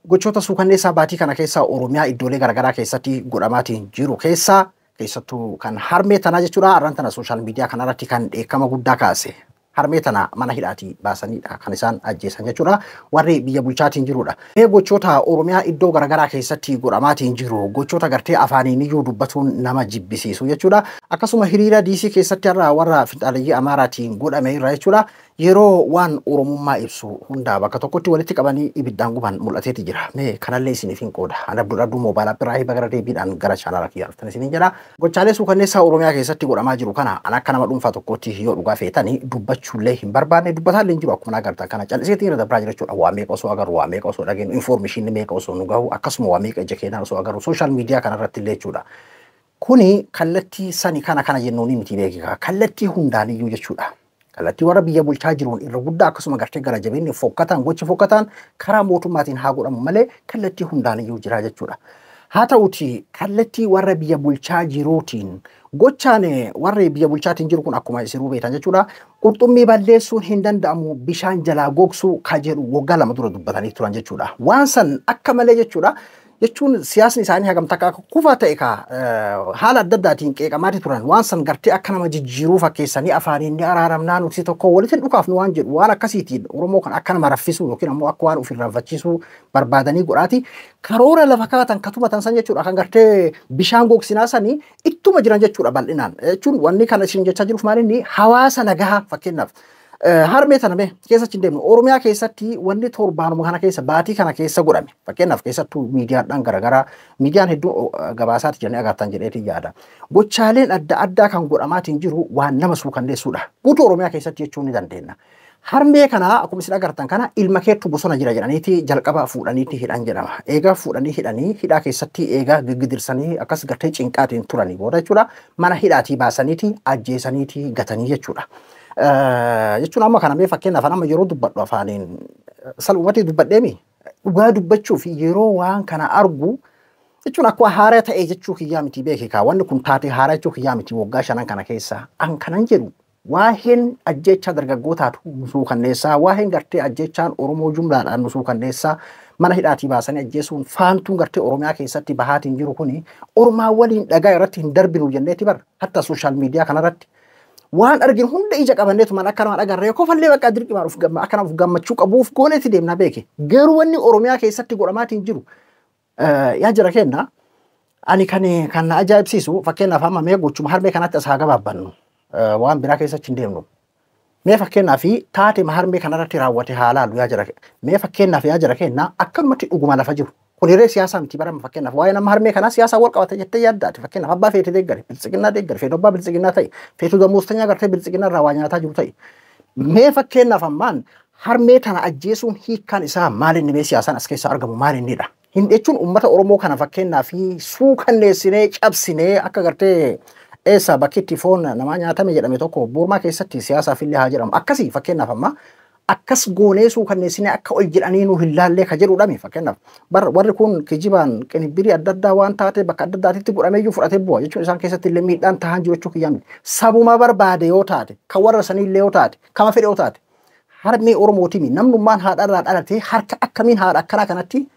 Gochoota suukanneessaa baatii kana keessa Oromiyaa iddoolee garaagaraa keessatti godhamaatiin jiru keessaa keessattuu kan harmee tanaa jechuudha. Har'aan tana social media kanarratti kan dheekkama guddaa kaase. Harmee tana mana hidhaatii baasanidha kan isaan ajjeesan jechuudha. Warri biyya bulchaatiin jirudha. Gochoota Oromiyaa iddoo garaagaraa keessatti godhamaatiin jiru gochoota gartee afaaniin iyyuu dubbatuun nama jibbisiisu jechuudha. Akkasuma hiriira DC keessatti har'a warra finxaaleyyii Amaaraatiin godhame irra jechuudha. Yeroo waan Oromummaa ibsu hundaa bakka tokkotti walitti qabanii ibiddaan guban mul'ateeti jira. Mee kanallee isiniif hin qooda. Ana Abdul Abduu Moobaayil Biraa gara deebiidhaan gara chaanaala kiyyaa dhuftan isiniin jedha. Gochaalee suukanneessaa Oromiyaa keessatti godhamaa jiru kana an akka nama dhuunfaa tokkotti yoo dhugaa feetanii dubbachuullee hin barbaanne, dubbataallee hin jiru. Akkuma agartan kana calliseetiin irra dabraa jira jechuudha. Waa meeqa osoo agarru, waa meeqa osoo dhageenyu, information meeqa osoo nu gahu, akkasuma waa meeqa ija keenyaan osoo agarru social media kanarratti illee jechuudha. Kuni kallattii sani kana kana jennuun miti beekaa, kallattii hundaaniyyuu jechuudha. Kallattii warra biyya bulchaa jiruun irra guddaa, akkasuma gartee gara jabeenyi fokkataan, gochi fokkataan karaa mootummaatiin haa godhamu malee kallattii hundaaniyyuu jira jechuudha. Haa ta'uti, kallattii warra biyya bulchaa jiruutiin gochaan warri biyya bulchaatiin jiru kun akkuma isinuu beektan jechuudha. Qurxummii balleessuun hin danda'amu, bishaan jalaa gogsuu ka jedhu waggaa 2 dura dubbatanii turan jechuudha. Waan san akka malee jechuudha. Jechuun siyaasni isaanii hagam takka akka kufaa ta'e ka haala adda addaatiin qeeqamaati turan. Waan san gartee akka nama jijjiiruu fakkeessanii afaaniin ni araaramnaa, nuti tokko walitti dhukaafnu waan jedhu, waan akkasiitiin Oromoo kan akka nama raffisuu yookiin ammoo akka waan ofirraanfachiisuu barbaadanii godhaati. Karoora lafa kaatan katumatan san jechuudha, kan gartee bishaan gogsinaa sanii ittuma jiran jechuudha bal'inaan. Jechuun wanni kana isin jechaa jiruuf maal, inni hawaasa nagahaa fakkeenyaaf. Harmee tana mee keessa hin deemnu. Oromiyaa keessatti wanni torbaanuma kana keessa, baatii kana keessa godhame, fakkeenyaaf keessattuu miidiyaadhaan garaagaraa, miidiyaan hedduu gabaasaati jedhanii agartan jedheetiin yaada. Gochaaleen adda addaa kan godhamaatiin jiru waan nama suukanneessuudha. Guutuu Oromiyaa keessatti jechuun ni dandeenya. Harmee kana akkuma isin agartan kana ilma keettu bosona jira jedhaniiti jalqaba fuudhaniiti hidhan jedhama. Eegaa fuudhanii hidhanii, hidhaa keessatti eegaa giggidirsanii akkas gartee cinqaatiin turanii booda jechuudha, mana hidhaatii baasaniiti ajjeesaniiti gatanii jechuudha. Jechuun amma kana mee fakkeenyaaf amma yeroo dubbadhu afaaniin salphumatti dubbadheemi, dhugaa dubbachuuf yeroo waan kana argu jechuun akka haaraa ta'e jechuu kiyyaa miti beekaa, wanni kun taatee haaraa jechuu kiyyaa miti. Waggaa 5 kana keessa an kanan jedhu waa'een ajjeechaa dargaggootaatu suukanneessaa, waa'een gartee ajjeechaan Oromoo jumlaadhaan nu suukanneessaa, mana hidhaatii baasanii ajjeesuun faantuun gartee Oromiyaa keessatti bahaatiin jiru kuni ormaa waliin dhagaa irratti hin darbinu jenneeti bara hatta social media kanarratti. Waan arginu hunda ija qabanneetu man akka nama agarree kofallee bakka dirqimaan of akka nama of gammachuu qabuuf gooneeti deemna beeke. Garuu wanni Oromiyaa keessatti godhamaatiin jiru, yaa jira kenna, ani kan na ajaa'ibsiisu fakkeenyaaf amma mee gochuma harmee kanatti as haa gabaabbannu, waan biraa keessatti hin deemnu. Mee fakkeenyaaf taate harmee kanarratti raawwate haa laallu yaa jira. Mee fakkeenyaaf yaa jira kenna, akkanumatti dhuguma lafa jiru. Kun hiree siyaasaa miti barama. Fakkeenyaaf waa'ee nama harmee kanaa siyaasaa wal qabate jettee yaaddaati. Fakkeenyaaf abbaa feete deeggare, biltsiginnaa deeggare, feetu abbaa biltsiginnaa ta'e, feetu damoostanyaa gartee biltsiginnaa irraa waa nyaataa jiru ta'e. Mee fakkeenyaaf ammaan harmee tana ajjeesuun hiikkaan isaa maal inni, mee siyaasaan as keessaa argamu maal innidha? Hin jechuun uummata Oromoo kana fakkeenyaaf suukanneessinee cabsinee akka gartee eessa bakki itti foon namaa nyaatame jedhame tokko Boormaa keessatti siyaasaaf illee haa jedhamu. Akkasii fakkeenyaaf amma akkas goonee suukanneessinee akka ol jedhanii nu hin laallee ka jedhudhami fakkeenyaaf. Bar warri kun kijibaan qinibbirii adda addaa waan taate bakka adda addaatitti godhamee iyyuu fudhatee bu'a jechuun isaan keessatti illee miidhaan tahaan jiru jechuu kiyyaa miti. Sabuma barbaade yoo taate, kan warra sanii illee yoo taate, kama fedhe yoo taate, harmee Oromootimi namnummaan haadharraa dhalatee harka akkamiin haadha akkanaa kanatti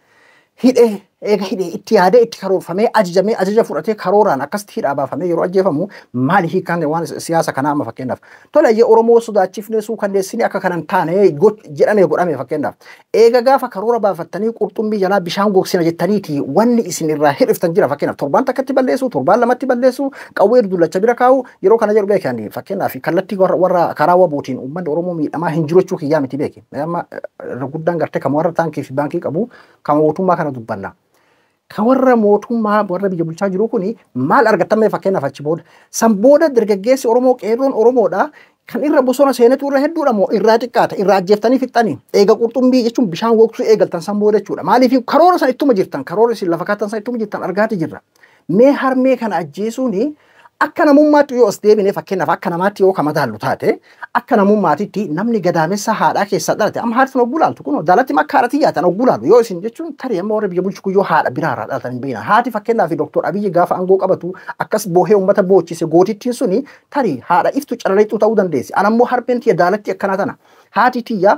hidhee, eega hidhee itti yaadee, itti karoorfamee, ajajamee, ajaja fudhatee, karooraan akkasitti hidhaa baafamee yeroo ajjeefamu maali hiikaan waan siyaasa kanaa amma fakkeenyaaf? Tole, ayyee Oromoo sodaachifnee suukanneessini akka kanan taane jedhamee godhame, fakkeenyaaf eega gaafa karoora baafattanii qurxummii jalaa bishaan gogsina jettaniiti wanni isin irraa hir'iftan jira? Fakkeenyaaf torbaan takkatti balleessu, torbaan 2tti balleessu, qawwee dullacha bira kaa'u yeroo kana jedhu beekani. Fakkeenyaaf kallattii warra karaa wabootiin uummanni Oromoo miidhamaa hin jiru jechuu kiyyaa miti beeki. Amma irra guddaan gartee kan warra taankii fi baankii qabu kan mootummaa kana dubbanna. Ka warra mootummaa warra biyya bulchaa jiru kuni maal argatame fakkeenyaaf achi booda? San booda dargaggeessi Oromoo, qeerroon Oromoodha. Kan irra bosona seenetu irra hedduudha moo irraa xiqqaata? Irraa ajjeeftanii fixxanii. Eega qurxummii jechuun bishaan gogsuu eegaltan san booda jechuudha. Maaliif karoora san ittuma jirtan, karoora isin lafa kaattan san ittuma jirtan argaati jirra. Mee harmee kana ajjeesuuni akka namummaatti yoo as deebine, fakkeenyaaf akka namaatti yoo ka madaallu taate, akka namummaatitti namni gadaamessa haadhaa keessaa dhalate, amma haadha sun ogguu laaltu kun daalatti akka haadha xiyyaatan ogguu laalu yoo isin jechuun tarii amma warra biyya bulchu yoo haadha biraarraa dhalatan hin beekna. Haati fakkeenyaaf Dooktor Abiyyi gaafa aangoo qabatu akkas boohee uummata boochise gootittiin suni tarii haadha iftu calaleexuu ta'uu dandeessi. Anammoo harmeen tiyya daalatti akkanaa tana. Haati tiyya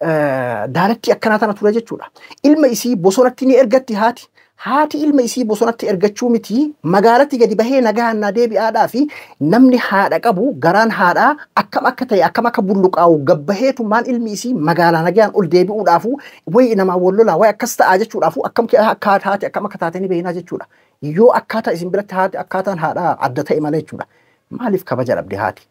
Daaratti akkanaa tana ture jechuudha. Ilma isii bosonatti ni ergatti haati. Haati ilma isii bosonatti ergachuu miti, magaalatti gadi bahee nagaan naa deebi'aadhaa fi namni haadha qabu garaan haadhaa akkam akka ta'e, akkam akka bulluqaa'u gabbaheetummaan ilmi isii magaalaa nagaan ol deebi'uudhaafu wayi namaa wal lolaa wayi akkas ta'aa jechuudhaafu akkam akka haati akkam akka taate ni beeknaa jechuudha. Yoo akkaataa isin biratti haati akkaataan haadhaa adda ta'e malee jechuudha. Maaliif kabaja dhabde haati?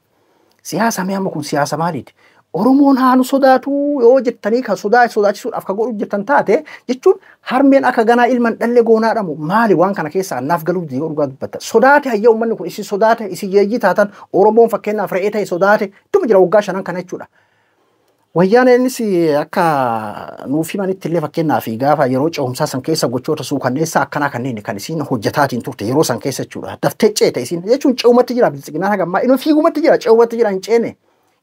Siyaasa mee amma kun siyaasa maaliiti? Oromoon haa nu sodaatu yoo jettanii kan sodaachisuudhaaf kan godhu jettan taate jechuun harmeen akka ganaa ilman dhalle goonaadhamu maali waan kana keessaa naaf galuuf yoo dhugaa dubbatta. Sodaate hayya uummanni kun isin sodaate, isin yeeyyii taatan, Oromoon fakkeenyaaf re'ee ta'e sodaate ittuma jira waggaa 5 kana jechuudha. Wayyaan innis akka nuuf himanitti illee fakkeenyaaf gaafa yeroo ce'umsaa san keessa gochoota suukanneessaa akkanaa kanneen kan isin hojjetaatiin turte yeroo san keessa jechuudha. Daftee ceete isin jechuun ce'umatti jira biltsiginaan hagammaa inni fiigumatti jira, ce'umatti jira, hin ceene.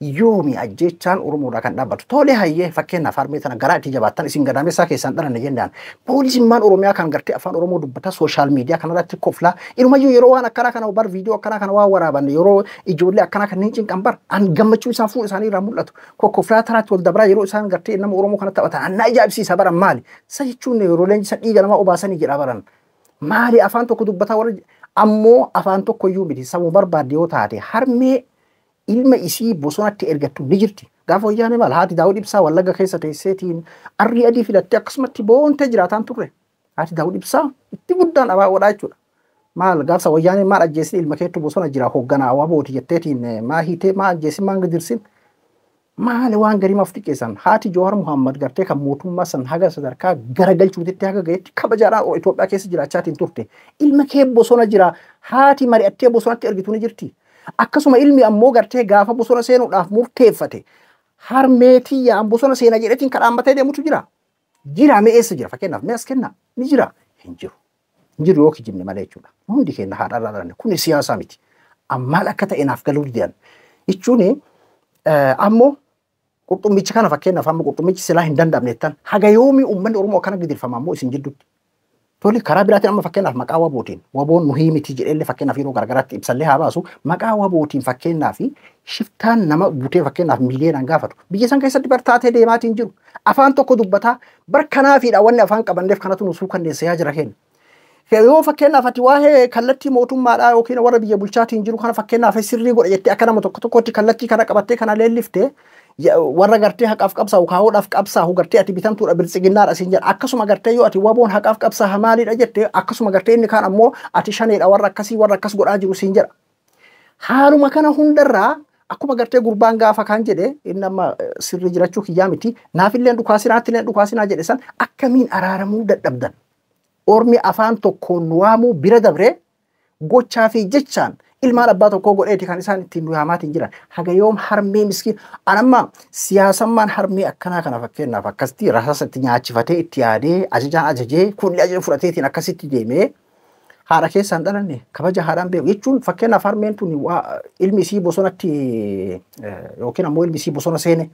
Yoomi ajjechaan Oromoodhaa kan dhaabbatu? Tolee hayyee, fakkeenyaaf harmee tana garaa itti jabaattan, isin gadameessaa keessaan dhalanne jennaan. Poolisummaan Oromiyaa kan gartee afaan Oromoo dubbata social media kanarratti koflaa. Inumayyuu yeroo waan akkanaa kana bar viidiyoo akkanaa kana waan waraaban, yeroo ijoollee akkanaa kanneen cinqan bar an gammachuu isaan fuula isaanii irraa mul'atu. Kokkoflaa tanaatti wal dabraa yeroo isaan gartee nama Oromoo kana taphatan anna ajaa'ibsiisa baran maali? Isa jechuun yeroo leenjisan dhiiga namaa obaasanii jedha baran. Maali afaan tokko dubbataa warra ammoo afaan tokko iyyuu miti sabuu barbaadde yoo taate harmee ilma isii bosonatti ergattu ni jirti. Gaafa wayyaanee maal haati Daawud Ibsaa Wallagga keessa teesseetiin arrii adii filattee akkasumatti boontee jiraataan turre. Haati Daawud Ibsaa itti guddaan abaaboodhaa jechuudha. Maal gaafsa wayyaanee maal ajjeesin ilma keettu bosona jira hoogganaa ababooti jetteetiin maa hiitee maa ajjeesin maa gidirsin. Maali waan garii maaf xiqqeessan? Haati Jowaar Muhammad gartee kan mootummaa san haga sadarkaa garagalchuutitti haga gaheetti kabajaadhaan Itoophiyaa keessa jiraachaatiin turte. Ilma kee bosona jira, haati mari'attee bosonatti ergitu ni jirti. Akkasuma ilmi ammoo gartee gaafa bosona seenuudhaaf murteeffate harmeetii yaa'an bosona seena jedheetiin kadhaammatee deemutu jira. Jira mee eessa jira? Fakkeenyaaf mee as kenna ni jira? Hin jiru. Hin jiru yoo kijibne malee jechuudha. Hundi keenya haadha irraa dhalanne, kuni siyaasaa miti. Ammaal akka ta'e naaf galuu didan. Jechuun ammoo qurxummicha kana fakkeenyaaf amma qurxummichi silaa hin danda'amne jettan, haga yoomii uummanni Oromoo akkana gidirfama ammoo isin jidduutti? Tole, karaa biraatiin amma fakkeenyaaf maqaa wabootiin, waboon nuhii miti jedheellee fakkeenyaaf yeroo garagaraatti ibsallee haa baasu, maqaa wabootiin fakkeenyaaf shiftaan nama butee fakkeenyaaf miiliyoonaan gaafatu. Biyya san keessatti bar taatee deemaatiin jiru. Afaan tokko dubbataa bar kanaafiidha wanni afaan qabanneef kanatu nu suukanneessa yaa jira keenya. Yoo fakkeenyaaf ati waa'ee kallattii mootummaadhaa yookiin warra biyya bulchaatiin jiru kana fakkeenyaaf sirrii godha jettee akka nama tokko tokkotti kallattii kana qabattee kana leelliftee, warra gartee haqaaf qabsaa'u kaa'uudhaaf qabsaa'u gartee ati bitamtuudha, biltsiginnaadha siin jedha. Akkasuma gartee yoo ati waboon haqaaf qabsaa'a maalidha jettee, akkasuma gartee inni kaan ammoo ati shaneedha, warra akkasii warra akkas godhaa jiru siin jedha. Haaluma kana hundarraa akkuma gartee gurbaan gaafa kaan jedhe inni amma sirrii jirachuu kiyyaa miti naafillee dhukaasinaa naattillee dhukaasinaa jedhe san, akkamiin araaramuu dadhabdan? Ormi afaan tokkoon nu waamuu bira dabree gochaa fi jechaan ilmaan abbaa tokkoo godheeti kan isaan ittiin nu yaamaatiin jiran. Haga yoom harmee miskiin anamma siyaasammaan harmee akkanaa kana fakkeenyaaf akkasitti rasasa itti nyaachifatee itti yaadee ajajaan ajajee kulli ajaja fudhateetiin akkasitti deemee haadha keessaan dhalanne kabaja haadhaan beeku jechuun fakkeenyaaf harmeen tun ilmi isii bosonatti yookiin ammoo ilmi isii bosona seene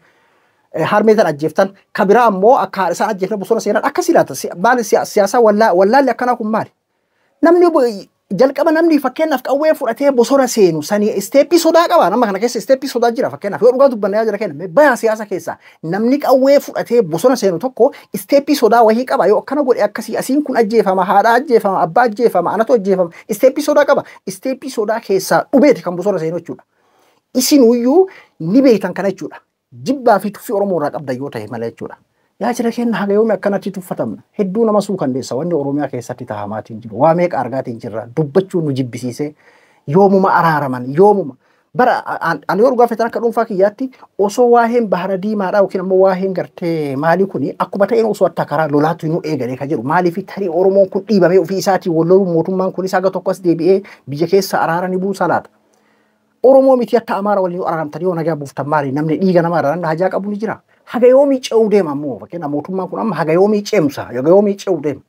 harmee tan ajjeeftan, ka biraa ammoo akka haadha isaan ajjeefne bosona seenan akkasii laata? Maali siyaasaa wallaalli akkanaa kun maali? Namni jalqaba namni fakkeenyaaf qawwee fudhatee bosona seenu sanii step sodaa qaba. Nama kana keessa step sodaa jira. Fakkeenyaaf yoo dhugaa dubbanne yaa jira kenna bayaa siyaasa keessa namni qawwee fudhatee bosona seenu tokko step sodaa wahii qaba. Yoo akkana godhe akkasii asiin kun ajjeefama, haadha ajjeefama, abbaa ajjeefama, anatu ajjeefama, step sodaa qaba. Step sodaa keessaa dhubeeti kan bosona seenu jechuudha. Isinuyyuu ni beektan kana jechuudha. Jibbaa fi tuffii Oromoo irraa qabdan yoo ta'e malee jechuudha. Yaa jira kenna haga yoomi akkanatti tuffatamna? Hedduu nama suukanneessa wanni Oromiyaa keessatti tahamaatiin jiru. Waa meeqa argaatiin jirra. Dubbachuu nu jibbisiisee yoomuma araaraman yoomuma. Bara ani yoo dhugaa feetan akka dhuunfaa kiyyaatti osoo waa'een bahara diimaadhaa yookiin ammoo waa'een gartee maalii kuni akkuma ta'een osoo akka karaa lolaatu nu eegalee ka jedhu, maaliif tarii Oromoon kun dhiibamee ofii isaatii wal loluu mootummaan kunis haga tokko as deebi'ee biyya keessa araara ni buusa laata? Oromoo miti akka Amaara waliin araaramtanii yoo nagaa buuftan maali? Namni dhiiga namaa irraa namni hajaa qabu ni jira. Haga yoomii ce'uu deema ammoo fakkeenyaaf mootummaan kun amma haga yoomii ceemsa, haga yoomii ce'uu deema?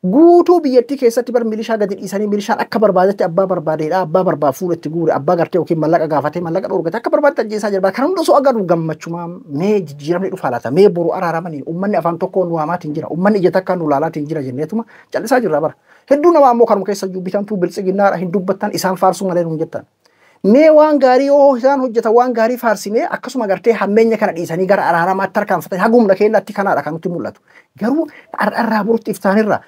Guutuu biyyattii keessatti bar milishaa gadi dhiisanii milishaan akka barbaadetti abbaa barbaadeedha, abbaa barbaad fuula itti guure, abbaa gartee yookiin mallaqa gaafatee mallaqa dhoorgate akka barbaadetti ajjeesaa jira. Kan hunda osoo agarru gammachumaa mee jijjiiramni dhufa laata? Mee boru araaramanii uummanni afaan tokkoon nu waamaatiin jira, uummanni ija takkaan nu laalaatiin jira jenneetuma callisaa jirra bara. Hedduu namaa ammoo kanuma keessa iyyuu bitamtuu biltsiginnaadha, hin dubbattan, isaan faarsuu malee nuun jettan. Mee waan gaarii yoo isaan hojjetan waan gaarii faarsinee akkasuma gartee hammeenya kana dhiisanii gara araaramaatti tarkaanfatanii hagumna keenyatti kanaadha kan nutti mul'atu. Garuu har'arraa borutti iftaanirra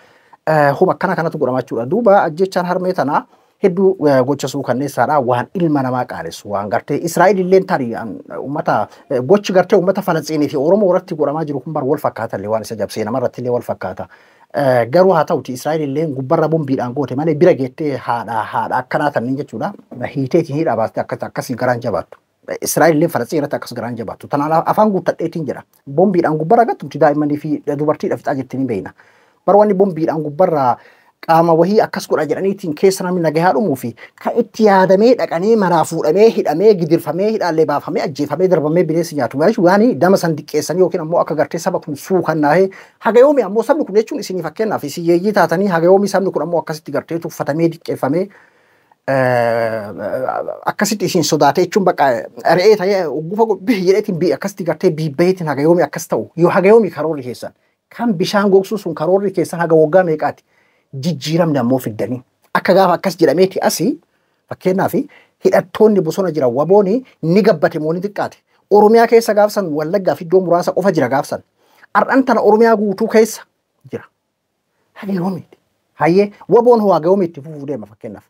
huma akkana kanatu godhama jechuudha. Duuba ajjechaan harmee tanaa hedduu gocha suukanneessaadha waan ilma namaa qaanessu waan gartee Israa'el illee tarii uummata gochi gartee uummata Falasxiinii fi Oromoo irratti godhamaa jiru kun bar wal fakkaata illee waan isa jabsee namarratti illee wal fakkaata. Garuu haa ta'uti Israa'el illee gubbarra bombiidhaan goote malee bira geettee haadha haadha akkanaa tanniin jechuudha. Hiiteetiin hidhaa baastee akkasii garaan jabaattu. Israa'el illee Falasxiin irratti akkas garaan jabaattu. Tanaan afaan guuttadheetiin jedha. Bombiidhaan gubbarra gattumti daa'immanii fi dubartiidha fixaa jirti ni beekna. Bar wanni bombiidhaan gubbarraa qaama wahii akkas godha jedhaniitiin keessa namni nagayaa dhumuu fi kan itti yaadamee dhaqanii manaa fuudhamee hidhamee gidirfamee hidhaallee baafamee ajjeefamee darbamee bineensi nyaatu. Waan dama san diqqeessanii yookiin ammoo akka gartee saba kun suukannaa'ee haga yoomi ammoo sabni kun jechuun isinii fakkeenyaaf isin yeeyyii taatanii haga yoomi sabni kun ammoo akkasitti gartee tuffatamee diqqeeffamee akkasitti isin sodaatee jechuun bakka re'ee ta'ee gufa jedheetiin akkasitti gartee biibbayeetiin haga yoomi akkas ta'u yoo haga yoomi karoorri keessan kan bishaan gogsuu sun karoorri keessan haga waggaa meeqaati. Jijjiiramni ammoo fiddanii akka gaafa akkas jedhameeti asii fakkeenyaaf hidhattoonni bosona jiran wabooni ni gabbate moo ni xiqqaate. Oromiyaa keessa gaafsan Wallaggaa fi iddoo muraasa qofa jira gaafsan. Har'an tana Oromiyaa guutuu keessa jira. Haga yoomiiti? Hayyee waboon hoo haga yoomiitti fufuu deema fakkeenyaaf.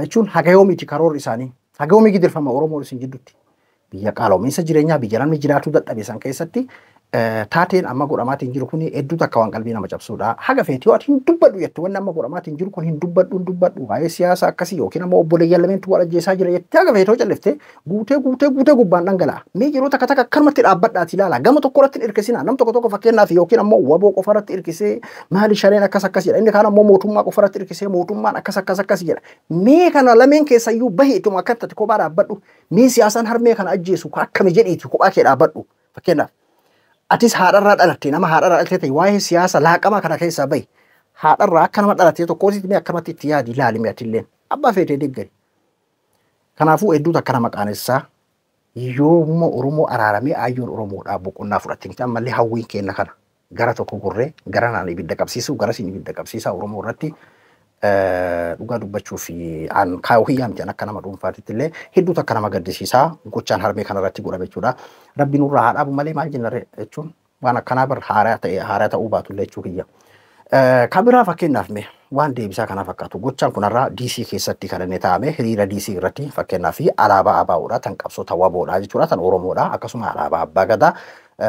Jechuun haga yoomiiti karoorri isaanii? Haga yoomii gidirfama Oromoon isin jidduutti? Biyya qaaloominsa jireenyaa biyya namni jiraatu dadhabe san keessatti taateen amma godhamaatiin jiru kun hedduu takka waan qalbii nama cabsuudha. Haga feeti yoo ati hin dubbadhu jette wanni amma godhamaatiin jiru kun hin dubbadhu hin dubbadhu waa'ee siyaasa akkasii yookiin ammoo obboleeyyan lameentu wal ajjeesaa jira jettee haga feeti yoo callifte guutee guutee guutee gubbaan dhangala'a. Mee yeroo takka takka akkanumatti dhaabbadhaati ilaala. Gama tokko irratti hin hirkisinaa. Nam tokko tokko fakkeenyaaf yookiin ammoo waboo qofa irratti hirkisee maali shaneen akkas akkas jedha. Inni kaan ammoo mootummaa qofa irratti hirkisee mootummaan akkas akkas akkas jedha. Mee kana lameen keessayyuu bahi ituma akka taate kophaa dhaabbadhu. Mee siyaasaan harmee kana ajjeesu akkami jedhiiti kophaa kee dhaabbadhu. Fakkeenyaaf atis haadharraa dhalatte nama haadharraa dhalatte ta'e waa'ee siyaasa laaqama kana keessaa bahi. Haadharraa akka nama dhalatte tokkootti mee akkamatti itti yaadi ilaali mee atilleen abbaa feetee deeggari. Kanaafuu hedduu takka nama qaanessaa yoomuma Oromoo araaramee ayyoon Oromoodhaa boqonnaa fudhatte miti ammallee hawwiin kenna kana gara tokko gurree gara naan ibidda qabsiisu gara siin ibidda qabsiisaa Oromoo irratti dhugaa dubbachuu fi an kaayoo hiyyaa miti an akka nama dhuunfaatitti illee hedduu takka nama gaddisiisaa gochaan harmee kanarratti godhame jechuudha. Rabbi nurraa haa dhaabu malee maal jenna jechuun waan akkanaa bar haaraa ta'e haaraa ta'uu baatu illee jechuu kiyya. Kan biraa fakkeenyaaf mee waan deebisaa kana fakkaatu gochaan kunarraa DC keessatti kan inni taa'ame hiriira DC irratti fakkeenyaaf alaabaa ABO'dha tan qabsoota WBO'dha jechuudha tan Oromoodha akkasuma alaabaa Abbaa Gadaa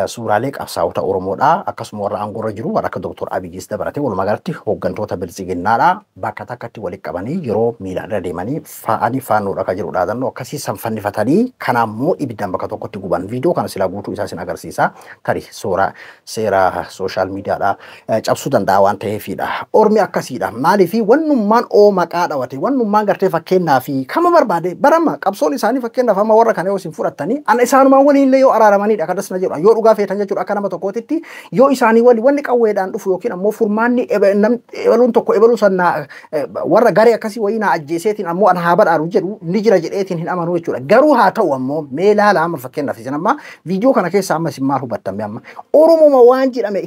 suuraalee qabsaa'ota Oromoodha akkasuma warra aangoorra jiru warra akka Dooktor Abiyyis dabalatee walumaa galatti hooggantoota biltsiginnaadha bakka takkatti walitti qabanii yeroo miilaan irra deemanii fa'anii faannoodha kan jedhu dhaadannoo akkasii san fannifatanii kanaammoo ibiddaan bakka tokkotti guban viidiyoo kana silaa guutuu isaa sin agarsiisa tarii suuraa seera sooshaal miidiyaadha cabsuu danda'a waan ta'eefidha. Ormi akkasiidha. Maaliif wannummaan oo maqaa dhawate wannummaan gartee fakkeenyaa fi kama barbaade barama qabsoon isaanii fakkeenyaaf amma warra kana yoo isin fudhattanii ana isaanumaan waliin illee yoo araaramanidha kanas na jedhu yoo dhugaa feetan jechuudha akka nama tokkootitti yoo isaanii wali wanni qawweedhaan dhufu yookiin ammoo furmaanni ebaluun tokko ebaluu san warra garee akkasii wayii naa ajjeeseetiin ammoo ana haa badhaaru jedhu ni jira jedheetiin hin amanu jechuudha. Garuu haa ta'u ammoo mee ilaala amma fakkeenyaaf isin amma viidiyoo kana keessa amma isin maal hubattan amma Oromoma waan jedhame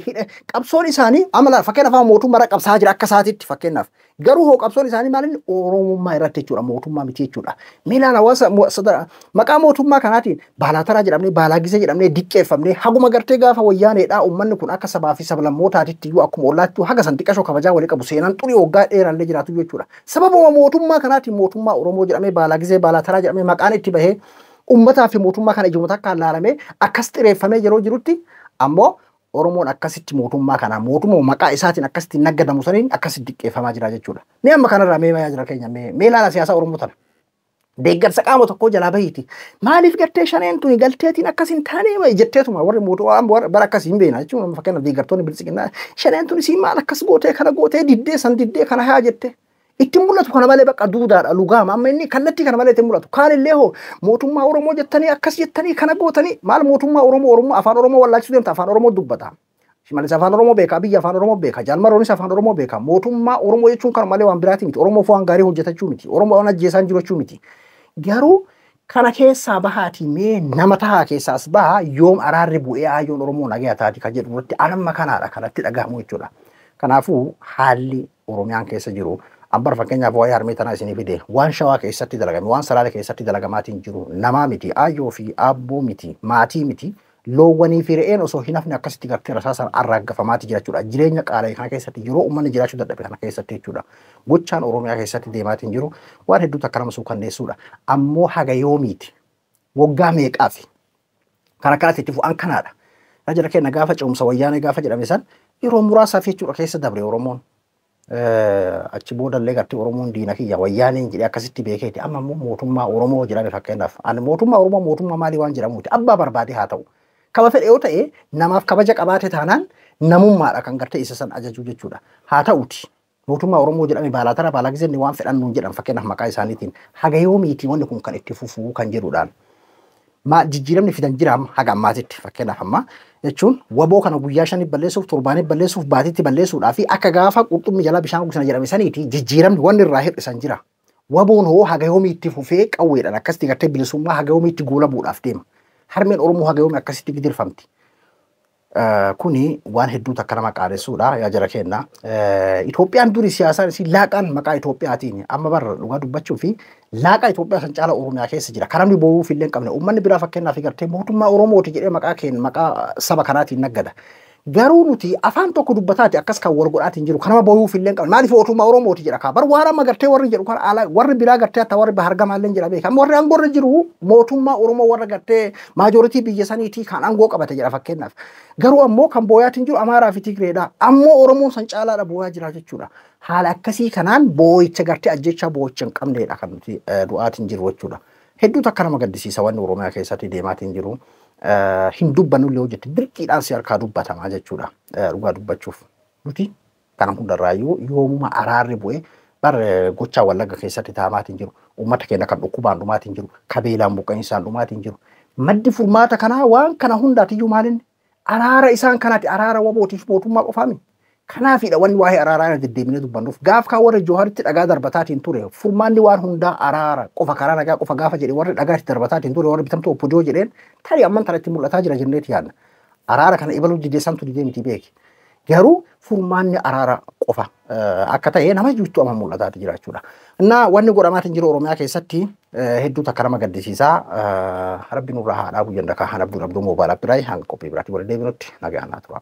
qabsoon isaanii amma fakkeenyaaf mootummaa qabsaa jira akka isaatitti fakkeenyaaf garuu hoo qabsoon isaanii maal inni Oromummaa irratti jechuudha mootummaa miti jechuudha. Mee ilaala hawaasa maqaa mootummaa kanaatiin baalaataraa jedhamnee baalaagisee jedhamnee diqqeeffamnee haguma gartee gaafa wayyaaneedha uummanni kun akka sabaa fi sablammootaatitti iyyuu akkuma ollaatti haga san xiqqashoo kabajaa walii qabu seenaan xurii waggaa dheeraallee jiraatu jechuudha. Sababuma mootummaa kanaatiin mootummaa Oromoo jedhamee baalaagizee baalaataraa jedhamee maqaan itti bahee uummataa fi mootummaa kana ijuma takkaan laalamee akkas xireeffamee yeroo jirutti ammoo Oromoon akkasitti mootummaa kana mootummaa maqaa isaatiin akkasitti naggadamu saniin akkasitti diqqeeffamaa jira jechuudha. Mee amma kanarraa mee mayaa jira keenya mee ilaala siyaasa Oromoo tana. Deeggarsa qaama tokkoo jalaa bahiiti. Maaliif gartee shaneen tuni galteetiin akkas hin taane jetteetuma warri mootummaa bara akkas hin beekna jechuun fakkeenyaaf deeggartoonni biltsiginnaa shaneen tuni siin maal akkas gootee kana gootee diddee san diddee kana haa jette. Itti mul'atu kana malee bakka duudaadha lugaama amma inni kallattii kana malee itti mul'atu. Kaan illee hoo mootummaa Oromoo jettanii akkas jettanii kana gootanii maal mootummaa Oromoo Oromoo afaan Oromoo wallaalchisuu deemta afaan Oromoo dubbata. Shimallis afaan Oromoo beeka, Abiyyi afaan Oromoo beeka, Jaalmaroonis afaan Oromoo beeka. Mootummaa Oromoo jechuun kana malee waan biraati miti. Oromoo waan gaarii hojjetachuu miti. Oromoo waan ajjeesaan jiru jechuu miti. Garuu kana keessaa bahaatii mee nama tahaa keessaas bahaa yoom araarri bu'ee ayyoon Oromoo nagaya taati kan jedhu irratti anamma kanaadha kanatti dhagahamu jechuudha. Kanaafuu haalli Oromiyaan keessa jiru Ambar fakkeenyaaf waa'ee harmee tanaa isinii fide waan Shawaa keessatti dalagame, waan Salaale keessatti dalagamaatiin jiru namaa miti, aayyoo fi aabboo miti, maatii miti, loowwanii fi re'een osoo hin hafne akkasitti gartee rasaasaan arraaggafamaati jira jechuudha. Jireenya qaala'e kana keessatti yeroo uummanni jiraachuu dadhabe kana keessatti jechuudha. Gochaan Oromiyaa keessatti deemaatiin jiru waan hedduutu akka nama suukanneessuudha. Ammoo haga yoomiiti? Waggaa meeqaafi? Kan akkanatti itti fu'an kanaadha. Jara keenya gaafa ce'umsa wayyaanee gaafa jedhame san yeroo muraasaaf jechuudha keessa dabre Oromoon. Achi boodallee gartee Oromoon diina kiyya wayyaaneen jedhee akkasitti beekeeti. Amma immoo mootummaa Oromoo jedhame fakkeenyaaf. Ani mootummaa Oromoo mootummaa maalii waan jedhamuuti. Abbaa barbaade haa ta'u. Kaba fedhe yoo ta'e namaaf kabaja qabaate taanaan namummaadha kan gartee isa san ajajuu jechuudha. Haa ta'uti. Mootummaa Oromoo jedhame baalaa tara baalaa gizeenni waan fedhan nuun jedhan fakkeenyaaf maqaa isaaniitiin. Haga yoomiiti wanni kun kan itti fufuu kan jedhudhaan. Ma jijjiiramni fidan jira haga ammaatitti fakkeenyaaf amma jechuun waboo kana guyyaa 5 balleessuuf 7 balleessuuf baatitti balleessuudhaa fi akka gaafa qurxummii jalaa bishaan gusana jedhame saniiti jijjiiramni wanni irraa hir'isan jira. Waboon hoo haga yoomiitti fufee qawweedhaan akkasitti gartee bilisummaa haga yoomiitti goolabuudhaaf deema. Harmeen Oromoo haga yoomii akkasitti gidirfamti. Kuni waan hedduutu akka nama qaanessuudha yaa jara kenna. Itoophiyaan duri siyaasaan isii laaqaan maqaa Itoophiyaatiin amma barra dhugaa dubbachuu fi laaqa Itoophiyaa san caala Oromiyaa keessa jira. Karamni boo'uuf illee hin qabne. Uummanni biraa fakkeenyaaf gartee mootummaa Oromooti jedhee maqaa keenya maqaa saba kanaatiin naggada. Garuu nuti afaan tokko dubbataati akkas kan wal godhaatiin jiru kanama boo'uuf illee hin qabne. Maaliif mootummaa Oromooti jedha kaa bar waan amma gartee warri jedhu kan ala warri biraa gartee hatta warri Bahargamaa illee jedha beeka. Amma warri aangoo irra jiru mootummaa Oromoo warra gartee maajoritii biyya saniitii kan aangoo qabate jedha fakkeenyaaf. Garuu ammoo kan booyaatiin jiru Amaaraa fi Tigreedha. Ammoo Oromoon san caalaadha booyaa jira jechuudha. Haala akkasii kanaan boo'icha gartee ajjechaa boo'icha hin qabneedha kan nuti du'aatiin jiru jechuudha. Hedduutu akka nama gaddisiisa wanni Oromiyaa keessatti deemaatiin jiru. Hin dubbannu illee hojjette dirqiidhaan si harkaa dubbatamaa jechuudha. Dhugaa dubbachuuf nuti kana hundarraayyuu yoomuma araarri bu'ee bar gochaa Wallagga keessatti taa'amaatiin jiru. Uummata keenya kan dhukkubaan dhumaatiin jiru. Kabeelaan buqqa'insaan dhumaatiin jiru. Maddi furmaata kanaa waan kana hundaatiyyuu maalinni? Araara isaan kanaati araara wabootiif mootummaa qofaami. Kanaafidha wanni waa'ee araaraa irra deddeebinee dubbannuuf gaaf kaan warri Jooharitti dhagaa darbataatiin ture furmaanni waan hundaa araara qofa karaa nagaa qofa gaafa jedhe warri dhagaatti darbataatiin ture warri bitamtuu oppodoo jedheen tarii amman tanatti mul'ataa jira jenneeti yaadna. Araara kana ibaluu didee santu didee miti beeki. Garuu furmaanni araara qofa akka ta'e nama jirtu amma mul'ataati jira jechuudha. Innaa wanni godhamaatiin jiru Oromiyaa keessatti hedduutu akka nama gaddisiisaa rabbi nurraa haa dhaabu jenna kan abduu abduu moobaayil abbiraa hanga qophii biraatti wal deebinutti nagaa naa tura.